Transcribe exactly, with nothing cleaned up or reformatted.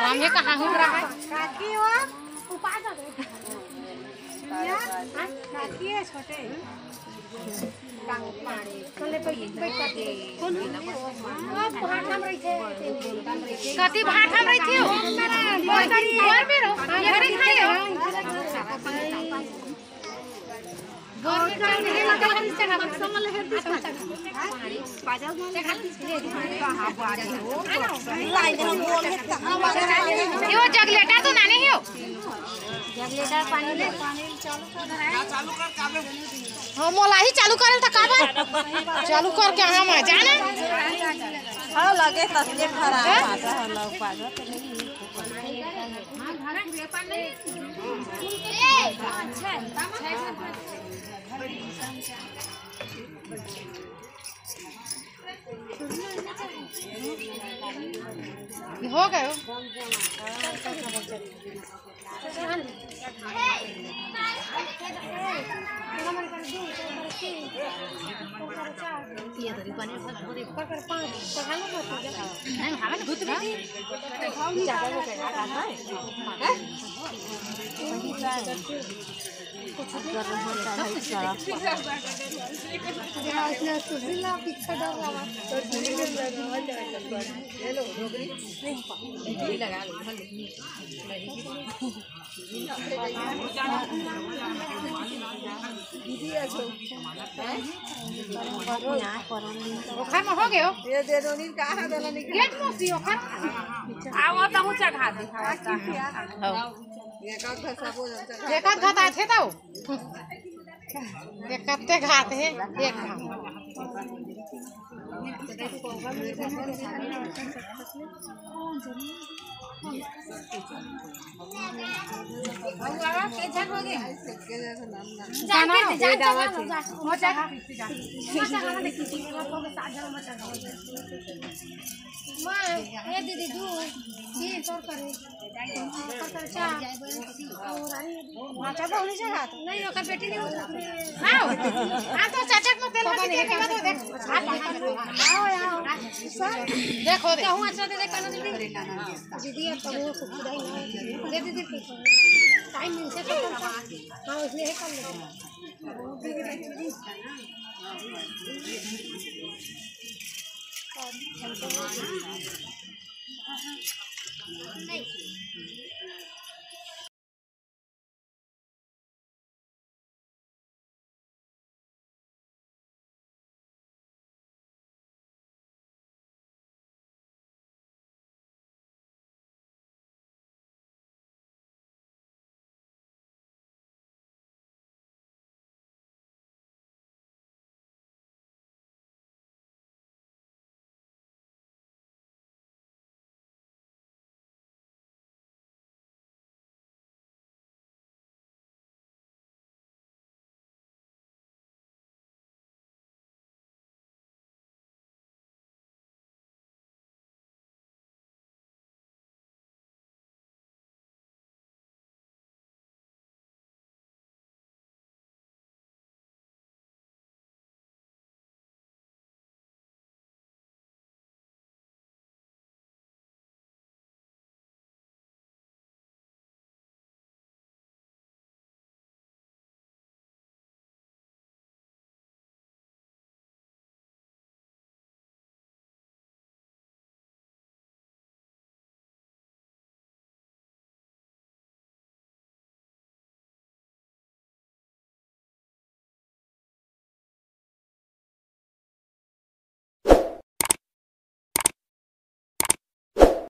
राम हे कहाँ घूम रहा है? काकी हो? उपास हो गए। या? हाँ? काकी है छोटे। चले बैठ, बैठ काकी। कौन हो? वो भाठा में रही थे। कति भाठा में रही थी? वो मेरा, वो मेरा, वो मेरा, ये घरे खाए हो? यो जगलेटा तो नानी हो। जगलेटा पानी ले। हाँ, मोला ही चालू करे त काबर? चालू करके हम जाना। हाँ, लगे तसके खराब आता है लोग पागल। हो गयो। ओखर में हो गयो। ये दे दो, नील कहाँ है, दला निकल। गेट में सी ओखर। आओ, तहु चढ़ा दे। हाँ। एक आध घसा बोझ चढ़ा। एक आध घसा थे तो। एक कत्ते घात है, एक घात। ए दीदी, दू, तीन सौ करे। भाटा बहुनी जगह तो। नहीं, ओकर बेटी नहीं होती। हाँ, हाँ, तो चाचा को तेल में से देख, देख। आओ, आओ। देखो, देखो। कहूँ अच्छा दे दे, काना दीदी। दीदी, अब तो वो कुछ नहीं है। दे दीदी, कुछ। टाइम मिलते तो करता। हाँ, उसने ही कर लिया।